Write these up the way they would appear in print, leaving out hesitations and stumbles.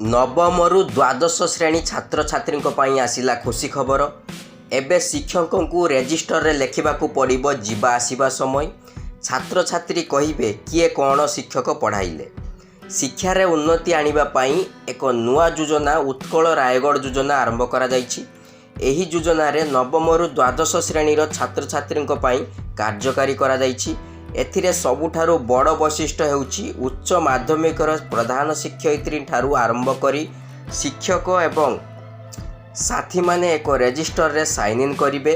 ନବମରୁ ଦ୍ୱାଦଶ ଶ୍ରେଣୀ ଛାତ୍ରଛାତ୍ରୀଙ୍କ ପାଇଁ ଆସିଲା ଖୁସି ଖବର। ଏବେ ଶିକ୍ଷକଙ୍କୁ ରେଜିଷ୍ଟରରେ ଲେଖିବାକୁ ପଡ଼ିବ ଯିବା ଆସିବା ସମୟ। ଛାତ୍ରଛାତ୍ରୀ କହିବେ କିଏ କ'ଣ ଶିକ୍ଷକ ପଢ଼ାଇଲେ। ଶିକ୍ଷାରେ ଉନ୍ନତି ଆଣିବା ପାଇଁ ଏକ ନୂଆ ଯୋଜନା, ଉତ୍କଳ ରାୟଗଡ଼ ଯୋଜନା ଆରମ୍ଭ କରାଯାଇଛି। ଏହି ଯୋଜନାରେ ନବମରୁ ଦ୍ୱାଦଶ ଶ୍ରେଣୀର ଛାତ୍ରଛାତ୍ରୀଙ୍କ ପାଇଁ କାର୍ଯ୍ୟକାରୀ କରାଯାଇଛି। ଏଥିରେ ସବୁଠାରୁ ବଡ଼ ବୈଶିଷ୍ଟ୍ୟ ହେଉଛି, ଉଚ୍ଚ ମାଧ୍ୟମିକର ପ୍ରଧାନ ଶିକ୍ଷୟିତ୍ରୀ ଠାରୁ ଆରମ୍ଭ କରି ଶିକ୍ଷକ ଏବଂ ସାଥୀମାନେ ଏକ ରେଜିଷ୍ଟରରେ ସାଇନ୍ ଇନ୍ କରିବେ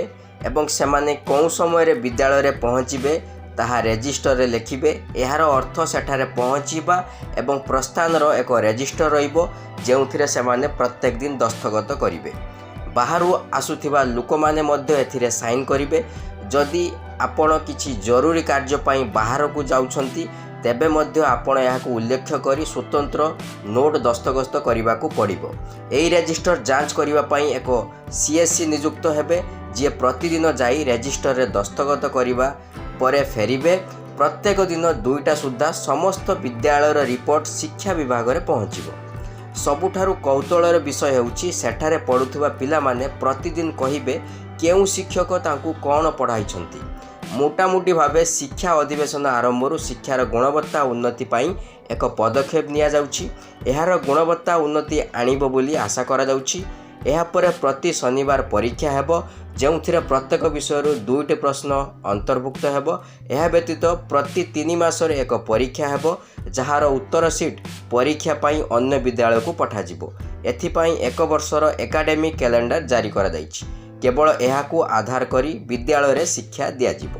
ଏବଂ ସେମାନେ କେଉଁ ସମୟରେ ବିଦ୍ୟାଳୟରେ ପହଞ୍ଚିବେ, ତାହା ରେଜିଷ୍ଟରରେ ଲେଖିବେ। ଏହାର ଅର୍ଥ ସେଠାରେ ପହଞ୍ଚିବା ଏବଂ ପ୍ରସ୍ଥାନର ଏକ ରେଜିଷ୍ଟର ରହିବ, ଯେଉଁଥିରେ ସେମାନେ ପ୍ରତ୍ୟେକ ଦିନ ଦସ୍ତଖତ କରିବେ। ବାହାରୁ ଆସୁଥିବା ଲୋକମାନେ ମଧ୍ୟ ଏଥିରେ ସାଇନ୍ କରିବେ। ଯଦି ଆପଣ କିଛି ଜରୁରୀ କାର୍ଯ୍ୟ ପାଇଁ ବାହାରକୁ ଯାଉଛନ୍ତି, ତେବେ ମଧ୍ୟ ଆପଣ ଏହାକୁ ଉଲ୍ଲେଖ କରି ସ୍ୱତନ୍ତ୍ର ନୋଟ୍ ଦସ୍ତଖତ କରିବାକୁ ପଡ଼ିବ। ଏହି ରେଜିଷ୍ଟର ଯାଞ୍ଚ କରିବା ପାଇଁ ଏକ ସିଏସ୍ସି ନିଯୁକ୍ତ ହେବେ, ଯିଏ ପ୍ରତିଦିନ ଯାଇ ରେଜିଷ୍ଟରରେ ଦସ୍ତଖତ କରିବା ପରେ ଫେରିବେ। ପ୍ରତ୍ୟେକ ଦିନ 2ଟା ସୁଦ୍ଧା ସମସ୍ତ ବିଦ୍ୟାଳୟର ରିପୋର୍ଟ ଶିକ୍ଷା ବିଭାଗରେ ପହଞ୍ଚିବ। ସବୁଠାରୁ କୌତୂହଳର ବିଷୟ ହେଉଛି, ସେଠାରେ ପଢ଼ୁଥିବା ପିଲାମାନେ ପ୍ରତିଦିନ କହିବେ କେଉଁ ଶିକ୍ଷକ ତାଙ୍କୁ କ'ଣ ପଢ଼ାଇଛନ୍ତି। ମୋଟାମୋଟି ଭାବେ ଶିକ୍ଷା ଅଧିବେଶନ ଆରମ୍ଭରୁ ଶିକ୍ଷାର ଗୁଣବତ୍ତା ଉନ୍ନତି ପାଇଁ ଏକ ପଦକ୍ଷେପ ନିଆଯାଉଛି। ଏହାର ଗୁଣବତ୍ତା ଉନ୍ନତି ଆଣିବ ବୋଲି ଆଶା କରାଯାଉଛି। ଏହାପରେ ପ୍ରତି ଶନିବାର ପରୀକ୍ଷା ହେବ, ଯେଉଁଥିରେ ପ୍ରତ୍ୟେକ ବିଷୟରୁ ଦୁଇଟି ପ୍ରଶ୍ନ ଅନ୍ତର୍ଭୁକ୍ତ ହେବ। ଏହା ବ୍ୟତୀତ ପ୍ରତି 3 ମାସରେ ଏକ ପରୀକ୍ଷା ହେବ, ଯାହାର ଉତ୍ତର ସିଟ୍ ପରୀକ୍ଷା ପାଇଁ ଅନ୍ୟ ବିଦ୍ୟାଳୟକୁ ପଠାଯିବ। ଏଥିପାଇଁ ଏକ ବର୍ଷର ଏକାଡେମିକ୍ କ୍ୟାଲେଣ୍ଡର ଜାରି କରାଯାଇଛି। କେବଳ ଏହାକୁ ଆଧାର କରି ବିଦ୍ୟାଳୟରେ ଶିକ୍ଷା ଦିଆଯିବ।